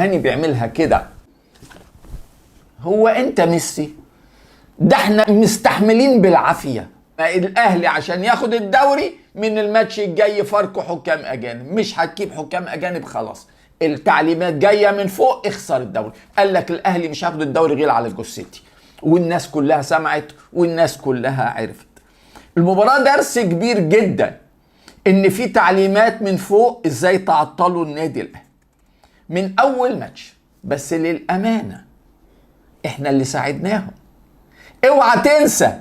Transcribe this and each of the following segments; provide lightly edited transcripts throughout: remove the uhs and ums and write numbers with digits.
هاني بيعملها كده. هو انت ميسي؟ ده احنا مستحملين بالعافية. الاهلي عشان ياخد الدوري من الماتش الجاي فاركو حكام اجانب، مش هتجيب حكام اجانب خلاص، التعليمات جاية من فوق، اخسر الدوري. قال لك الاهلي مش هياخد الدوري غير على جثتي، والناس كلها سمعت والناس كلها عرفت. المباراة درس كبير جدا ان في تعليمات من فوق ازاي تعطلوا النادي الاهلي من اول ماتش. بس للامانة احنا اللي ساعدناهم. اوعى تنسى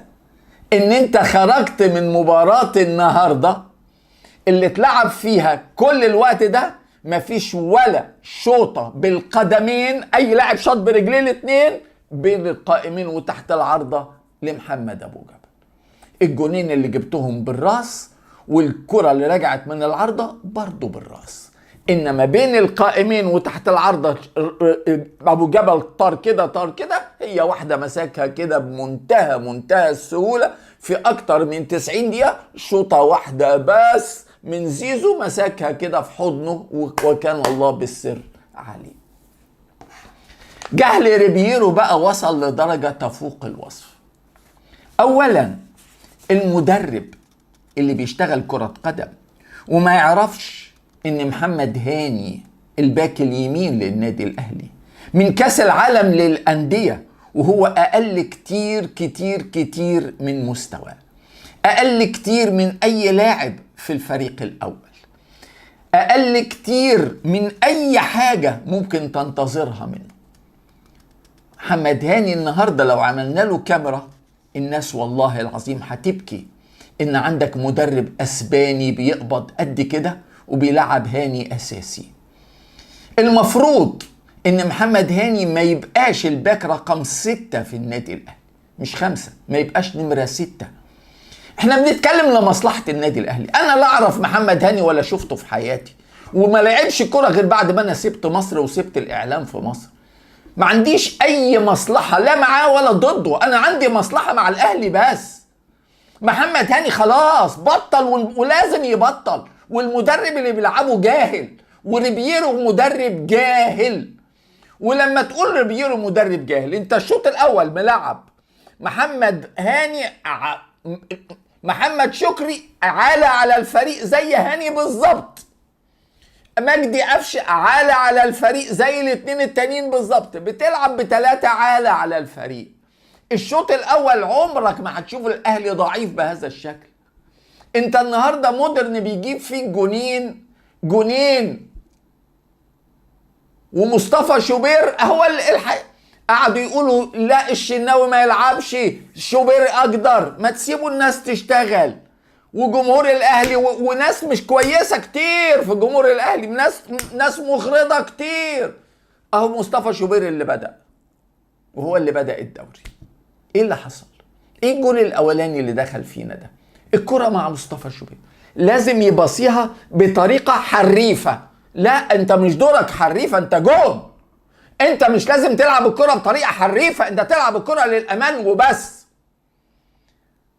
ان انت خرجت من مباراة النهاردة اللي اتلعب فيها كل الوقت ده مفيش ولا شوطة بالقدمين، اي لاعب شاط برجليه الاتنين بين القائمين وتحت العارضة لمحمد ابو جبل. الجونين اللي جبتهم بالراس والكرة اللي رجعت من العارضة برضو بالراس، انما بين القائمين وتحت العارضة ابو جبل طار كده طار كده، هي واحدة مساكها كده بمنتهى منتهى السهولة في اكتر من 90 دقيقة، شوطة واحدة بس من زيزو مساكها كده في حضنه، وكان الله بالسر عليه. جهل ريبيرو بقى وصل لدرجة تفوق الوصف. اولا المدرب اللي بيشتغل كرة قدم وما يعرفش ان محمد هاني الباك اليمين للنادي الاهلي من كاس العالم للاندية وهو اقل كتير كتير كتير من مستواه، اقل كتير من اي لاعب في الفريق الاول، اقل كتير من اي حاجة ممكن تنتظرها منه. محمد هاني النهاردة لو عملنا له كاميرا الناس والله العظيم هتبكي ان عندك مدرب اسباني بيقبض قد كده وبيلعب هاني اساسي. المفروض ان محمد هاني ما يبقاش الباك رقم 6 في النادي الاهلي، مش 5، ما يبقاش نمرة 6. احنا بنتكلم لمصلحة النادي الاهلي. انا لا اعرف محمد هاني ولا شفته في حياتي، وما لعبش كرة غير بعد ما انا سبت مصر وسبت الاعلام في مصر. ما عنديش اي مصلحة لا معاه ولا ضده، انا عندي مصلحة مع الاهلي بس. محمد هاني خلاص بطل ولازم يبطل، والمدرب اللي بيلعبه جاهل، وريبيرو مدرب جاهل. ولما تقول ريبيرو مدرب جاهل، انت الشوط الاول ملعب محمد هاني محمد شكري عالى على الفريق زي هاني بالظبط، مجدي قفش عالى على الفريق زي الاثنين التانيين بالظبط، بتلعب بثلاثة عالى على الفريق. الشوط الاول عمرك ما هتشوف الاهلي ضعيف بهذا الشكل. انت النهارده مودرن بيجيب فيك جونين جونين، ومصطفى شوبير هو الحق. قعدوا يقولوا لا الشناوي ما يلعبش، شوبير اقدر، ما تسيبوا الناس تشتغل. وجمهور الاهلي وناس مش كويسة كتير في جمهور الاهلي، ناس مغرضه كتير. اهو مصطفى شوبير اللي بدا، وهو اللي بدا الدوري. ايه اللي حصل؟ ايه الجول الاولاني اللي دخل فينا ده؟ الكرة مع مصطفى شوبير لازم يباصيها بطريقة حريفة. لا انت مش دورك حريفة، انت جون. انت مش لازم تلعب الكرة بطريقة حريفة، انت تلعب الكرة للأمان وبس.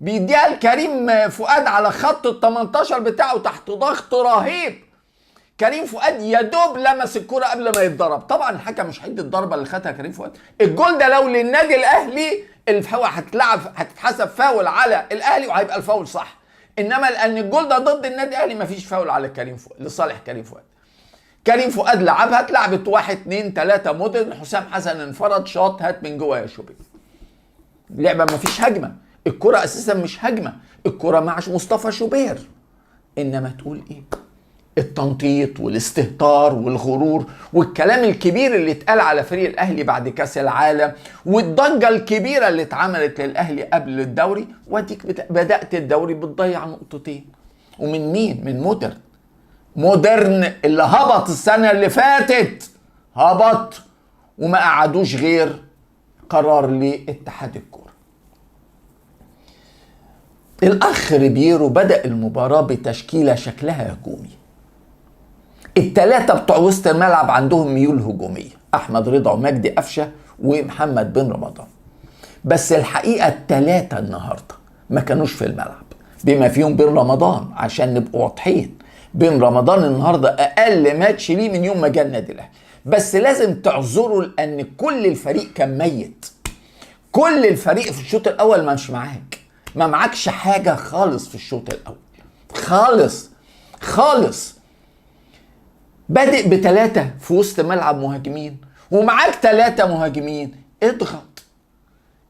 بيديها لكريم فؤاد على خط ال 18 بتاعه تحت ضغط رهيب. كريم فؤاد يا دوب لمس الكرة قبل ما يتضرب. طبعا الحكم مش هيدي الضربة اللي خدها كريم فؤاد. الجول ده لو للنادي الأهلي الفاول هتلعب، هتتحسب فاول على الأهلي وهيبقى الفاول صح. إنما لأن الجول ده ضد النادي الأهلي مفيش فاول على كريم فؤاد، لصالح كريم فؤاد. كريم فؤاد لعبها، اتلعبت 1 2 3 مودرن، حسام حسن انفرد شاط، هات من جوه يا شوبير. لعبة مفيش هجمة، الكرة أساسا مش هجمة، الكرة مع مصطفى شوبير. إنما تقول إيه؟ التنطيط والاستهتار والغرور والكلام الكبير اللي اتقال على فريق الأهلي بعد كأس العالم، والضجة الكبيرة اللي اتعملت للأهلي قبل الدوري، واديك بدأت الدوري بتضيع نقطتين. ومن مين؟ من مودرن. مودرن اللي هبط السنة اللي فاتت، هبط وما قعدوش غير قرار لاتحاد الكورة. الأخ ريبيرو بدأ المباراة بتشكيلة شكلها هجومي. التلاتة بتوع وسط الملعب عندهم ميول هجومية، أحمد رضا ومجدي قفشة ومحمد بن رمضان. بس الحقيقة التلاتة النهاردة ما كانوش في الملعب، بما فيهم بن رمضان، عشان نبقوا واضحين. بن رمضان النهاردة أقل ماتش ليه من يوم ما جه النادي الأهلي. بس لازم تعذره لان كل الفريق كان ميت. كل الفريق في الشوط الاول ما مش معاك، ما معكش حاجة خالص في الشوط الاول خالص خالص. بادئ ب3 في وسط ملعب مهاجمين ومعاك 3 مهاجمين، اضغط.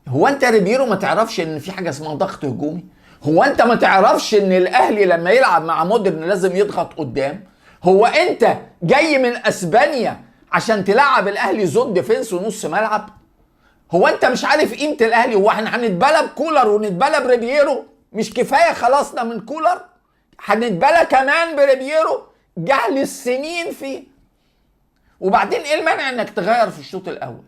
هو انت ريبيرو ما تعرفش ان في حاجة اسمها ضغط هجومي؟ هو انت ما تعرفش ان الاهلي لما يلعب مع مودرن لازم يضغط قدام؟ هو انت جاي من اسبانيا عشان تلعب الاهلي zone defense ونص ملعب؟ هو انت مش عارف قيمة الاهلي؟ هو احنا هنتبلى بكولر ونتبلى بريبيرو؟ مش كفاية خلصنا من كولر، هنتبلى كمان بريبيرو؟ جهل السنين فيه. وبعدين ايه المانع انك تغير في الشوط الاول؟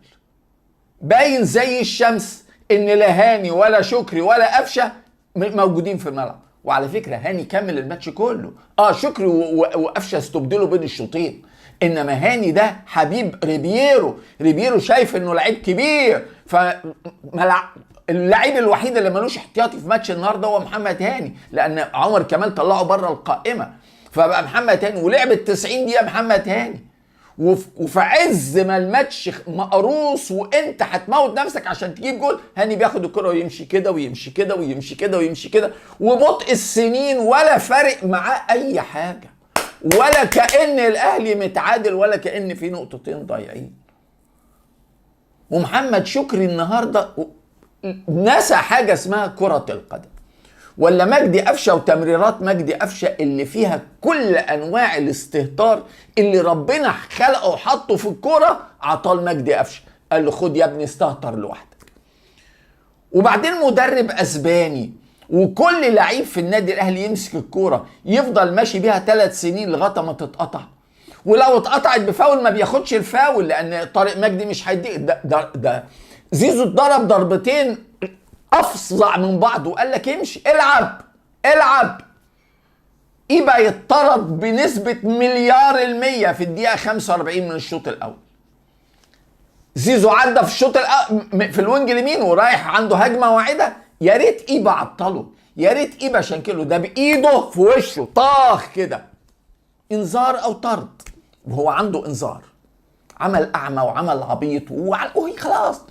باين زي الشمس ان لا هاني ولا شكري ولا قفشه موجودين في الملعب. وعلى فكرة هاني كمل الماتش كله، شكري وقفشه استبدلوا بين الشوطين، انما هاني ده حبيب ريبيرو، ريبيرو شايف انه لعيب كبير، اللعيب الوحيد اللي ملوش احتياطي في ماتش النهارده هو محمد هاني، لان عمر كمال طلعه بره القائمة، فبقى محمد هاني ولعب ال 90 دقيقة محمد هاني. وفي عز ما الماتش مقروص وانت هتموت نفسك عشان تجيب جول، هاني بياخد الكره ويمشي كده ويمشي كده ويمشي كده ويمشي كده، وبطء السنين ولا فارق معاه اي حاجة، ولا كأن الاهلي متعادل ولا كأن في نقطتين ضايعين. ومحمد شكري النهارده نسى حاجة اسمها كره القدم، ولا مجدي قفشه وتمريرات مجدي قفشه اللي فيها كل انواع الاستهتار اللي ربنا خلقه وحطه في الكورة، عطاه مجدي قفشه قال له خد يا ابني استهتر لوحدك. وبعدين مدرب اسباني، وكل لعيب في النادي الاهلي يمسك الكورة يفضل ماشي بيها 3 سنين لغاية ما تتقطع، ولو اتقطعت بفاول ما بياخدش الفاول لان طارق مجدي مش هيديك. ده زيزو اتضرب ضربتين افظع من بعض وقال لك امشي العب العب. يبقى يتطرد بنسبة 1,000,000,000% في الدقيقة 45 من الشوط الأول. زيزو عدى في الشوط في ال wing اليمين ورايح عنده هجمة واعدة، يا ريت إيبا عطله، يا ريت إيبا شنكله، ده بإيده في وشه طاخ كده، إنذار أو طرد، وهو عنده إنذار. عمل أعمى وعمل عبيط وهي خلاص.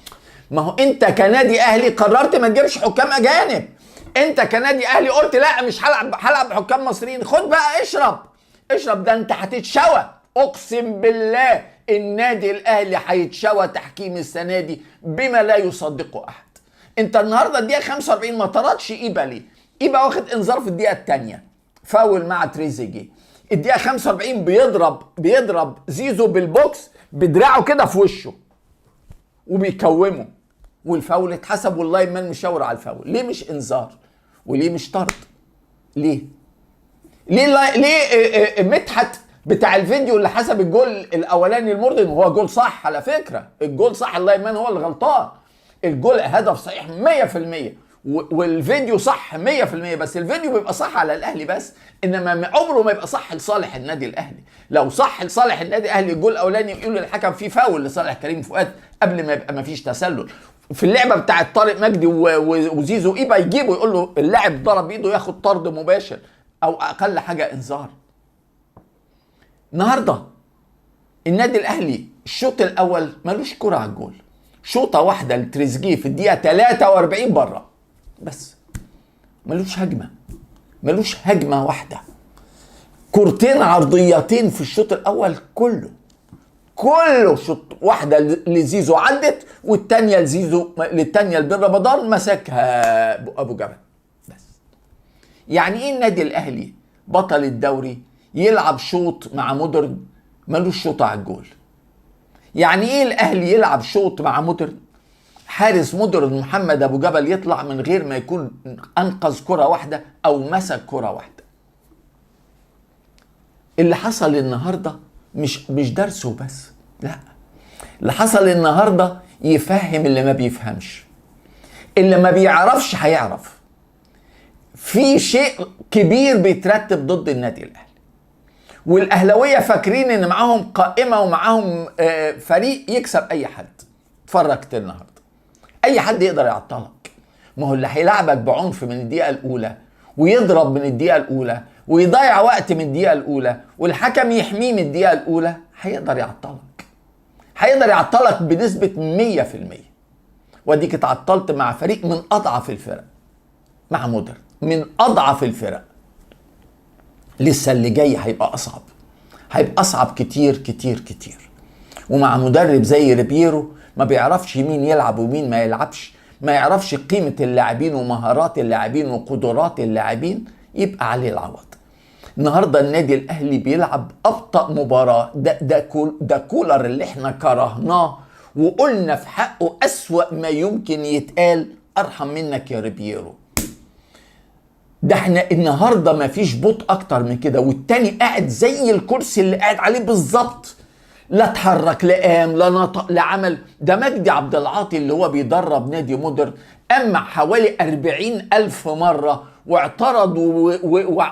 ما هو انت كنادي اهلي قررت ما تجيبش حكام اجانب، انت كنادي اهلي قلت لا مش هلعب بحكام مصريين، خد بقى اشرب اشرب، ده انت هتتشوى. اقسم بالله النادي الاهلي هيتشوى تحكيم السنة دي بما لا يصدقه احد. انت النهارده الدقيقة 45 ما طردش ايبا ليه؟ ايبا واخد انذار في الدقيقة الثانية فاول مع تريزيجيه. الدقيقة 45 بيضرب زيزو بالبوكس بدراعه كده في وشه وبيكومه، والفاول اتحسب وال line man مشاور على الفاول. ليه مش انذار وليه مش طرد؟ ليه؟ ليه ليه مدحت بتاع الفيديو اللي حسب الجول الاولاني المردن، وهو جول صح على فكرة، الجول صح، ال line man هو اللي غلطان، الجول هدف صحيح 100% والفيديو صح 100%، بس الفيديو بيبقى صح على الاهلي بس، انما عمره ما يبقى صح لصالح النادي الاهلي. لو صح لصالح النادي الاهلي الجول الاولاني يقول للحكم فيه فاول لصالح كريم فؤاد قبل ما يبقى ما فيش تسلل. في اللعبة بتاعت طارق مجدي وزيزو ايبا يجيبه يقول له اللاعب ضرب بايده ياخد طرد مباشر او اقل حاجة انذار. النهارده النادي الاهلي الشوط الاول ملوش كره على الجول، شوطه واحدة لتريزيجيه في الدقيقة 43 بره بس، ملوش هجمة، ملوش هجمة واحدة، كورتين عرضيتين في الشوط الاول كله شوط واحدة لزيزو عدت، والثانية لزيزو، للثانيه لبن رمضان مسكها ابو جبل بس. يعني ايه النادي الاهلي بطل الدوري يلعب شوط مع مودرن ملوش شوط على الجول؟ يعني ايه الاهلي يلعب شوط مع مودرن، حارس مودرن محمد ابو جبل يطلع من غير ما يكون انقذ كره واحدة او مسك كره واحدة؟ اللي حصل النهارده مش درس وبس، لا، اللي حصل النهارده يفهم اللي ما بيفهمش، اللي ما بيعرفش هيعرف. في شيء كبير بيترتب ضد النادي الاهلي، والاهلاويه فاكرين ان معاهم قائمة ومعاهم فريق يكسب اي حد. اتفرجت النهارده اي حد يقدر يعطلك، ما هو اللي هيلعبك بعنف من الدقيقة الاولى ويضرب من الدقيقة الاولى ويضيع وقت من الدقيقة الاولى والحكم يحميه من الدقيقة الاولى هيقدر يعطلك. هيقدر يعطلك بنسبة 100%. واديك اتعطلت مع فريق من اضعف الفرق، مع مودرن من اضعف الفرق. لسه اللي جاي هيبقى اصعب، هيبقى اصعب كتير كتير كتير. ومع مدرب زي ريبيرو ما بيعرفش مين يلعب ومين ما يلعبش، ما يعرفش قيمة اللاعبين ومهارات اللاعبين وقدرات اللاعبين، يبقى عليه العوض. النهارده النادي الاهلي بيلعب ابطأ مباراة. ده كولر اللي احنا كرهناه وقلنا في حقه اسوأ ما يمكن يتقال، ارحم منك يا ريبيرو. ده احنا النهارده ما فيش بطء اكتر من كده، والتاني قاعد زي الكرسي اللي قاعد عليه بالظبط، لا اتحرك لا قام لا نطق لا عمل. ده مجدي عبد العاطي اللي هو بيدرب نادي مودرن قام حوالي 40,000 مرة واعترض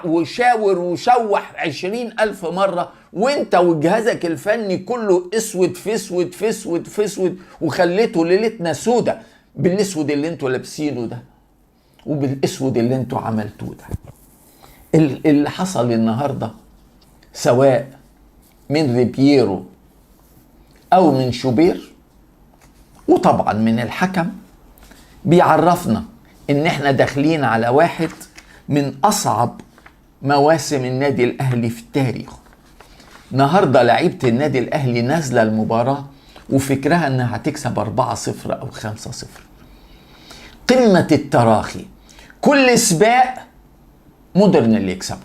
وشاور وشوح 20,000 مرة، وانت وجهازك الفني كله اسود في اسود في اسود في اسود، وخليته ليلتنا سودة بالاسود اللي انتوا لابسينه ده وبالاسود اللي انتوا عملتوه ده. اللي حصل النهارده سواء من ريبيرو او من شوبير وطبعا من الحكم، بيعرفنا ان احنا داخلين على واحد من اصعب مواسم النادي الاهلي في التاريخ. النهارده لعيبة النادي الاهلي نازله المباراة وفكرها انها هتكسب 4-0 او 5-0. قمة التراخي، كل سباق مودرن اللي يكسبه،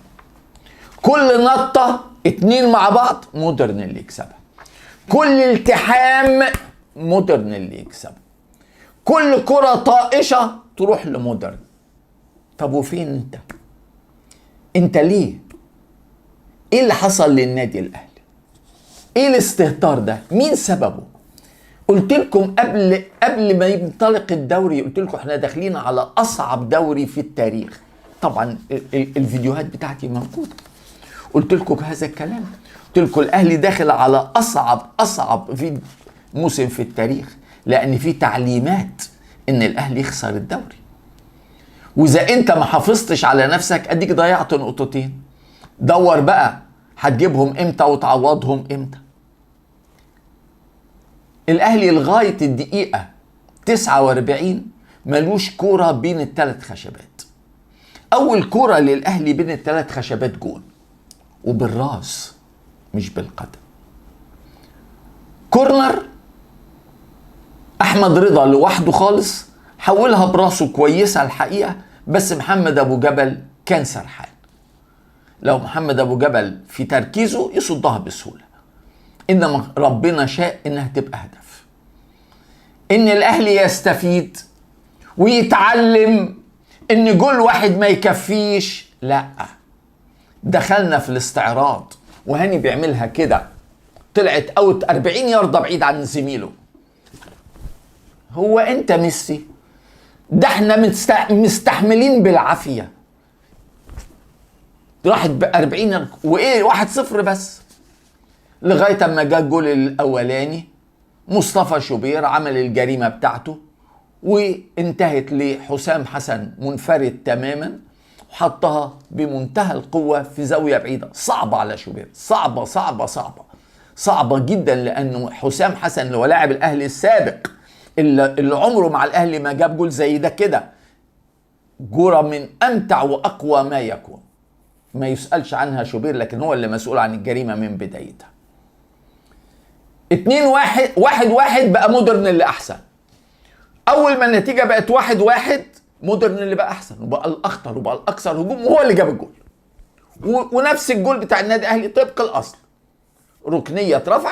كل نطه 2 مع بعض مودرن اللي يكسبها، كل التحام مودرن اللي يكسبه، كل كرة طائشة تروح لمودرن. طب وفين انت؟ انت ليه؟ ايه اللي حصل للنادي الاهلي؟ ايه الاستهتار ده؟ مين سببه؟ قلت لكم قبل ما ينطلق الدوري، قلت لكم احنا داخلين على اصعب دوري في التاريخ. طبعا الفيديوهات بتاعتي موجودة، قلت لكم هذا الكلام، قلت لكم الاهلي داخل على اصعب في موسم في التاريخ، لان في تعليمات ان الاهلي يخسر الدوري، واذا انت ما حافظتش على نفسك اديك ضيعت نقطتين. دور بقى هتجيبهم امتى وتعوضهم امتى. الاهلي لغاية الدقيقة 49 ملوش كورة بين الثلاث خشبات. اول كورة للاهلي بين الثلاث خشبات جون، وبالراس مش بالقدم. كورنر احمد رضا لوحده خالص حولها براسه كويسة الحقيقة، بس محمد ابو جبل كان سرحان. لو محمد ابو جبل في تركيزه يصدها بسهولة، انما ربنا شاء انها تبقى هدف. ان الاهلي يستفيد ويتعلم ان جول واحد ما يكفيش. لا، دخلنا في الاستعراض، وهاني بيعملها كده، طلعت out 40 ياردة بعيد عن زميله. هو انت ميسي؟ ده احنا مستحملين بالعافية. راحت ب 40 وايه 1-0 بس، لغاية اما جه الجول الاولاني. مصطفى شوبير عمل الجريمة بتاعته وانتهت لحسام حسن منفرد تماما، وحطها بمنتهى القوة في زاوية بعيدة صعبة على شوبير، صعبة صعبة صعبة صعبة جدا، لانه حسام حسن اللي هو لاعب الاهلي السابق اللي عمره مع الاهلي ما جاب جول زي ده كده، جرة من امتع واقوى ما يكون، ما يسألش عنها شوبير، لكن هو اللي مسؤول عن الجريمة من بدايتها. 2-1، 1-1 بقى مودرن اللي احسن. اول ما النتيجة بقت 1-1 مودرن اللي بقى احسن وبقى الاخطر وبقى الاكثر هجوم، وهو اللي جاب الجول. ونفس الجول بتاع النادي الاهلي طبق الاصل، ركنية اترفعت.